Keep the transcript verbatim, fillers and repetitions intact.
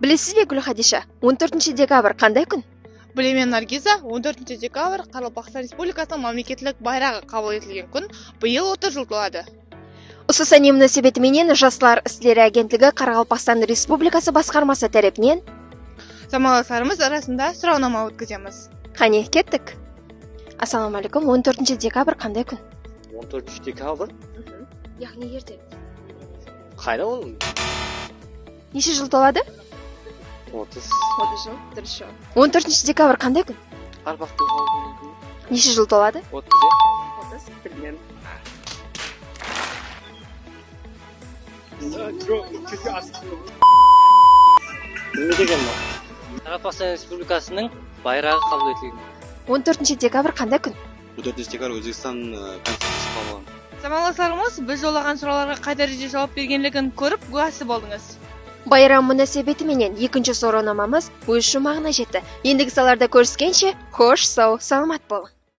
Bilesiz be, Gúlxadisha, on tórtinshi dekabr qanday kún? Bilemen, Nargiza, on tórtinshi dekabr Qaraqalpaqstan Respublikasınıń mámleketlik bayraǵı qabıl etilgen kún. Bıyıl otız jıl toladı. Usı sáne múnásibeti menen Jaslar isleri agentligi Qaraqalpaqstan Respublikası basqarması tárepinen zamanlaslarımız arasında sorawnama ótkizemiz. Qáne, kettik. Assalawma áleykum, on tórtinshi dekabr qanday kún? On tórtinshi dekabr? Yaǵnıy erteń. Qayda ol? Neshe jıl toladı? Otız. Otız jıl, durıs juwap. On tórtinshi dekabr qanday kún? Qaraqalpaq toqal. Neshe jıl toladı? Otız. Otız. Bilmem. Bilmeydi ekenman. Qaraqalpaqstan Respublikasınıń bayraǵı qabıl etilgen. On tórtinshi dekabr qanday kún? On tórtinshi dekabr Ózbekstan e, Konstituciyası qabıl alındı. Zamanlaslarımız biz jollaǵan sorawlarǵa qay dárejede juwap bergenligin kórip gúwası boldıńız. Bayram múnásibeti menen ekinshi sorawnamamız óz juwmaǵına jetti. Endigi sanlarda kóriskenshe, xosh, saw, salamat bolıń.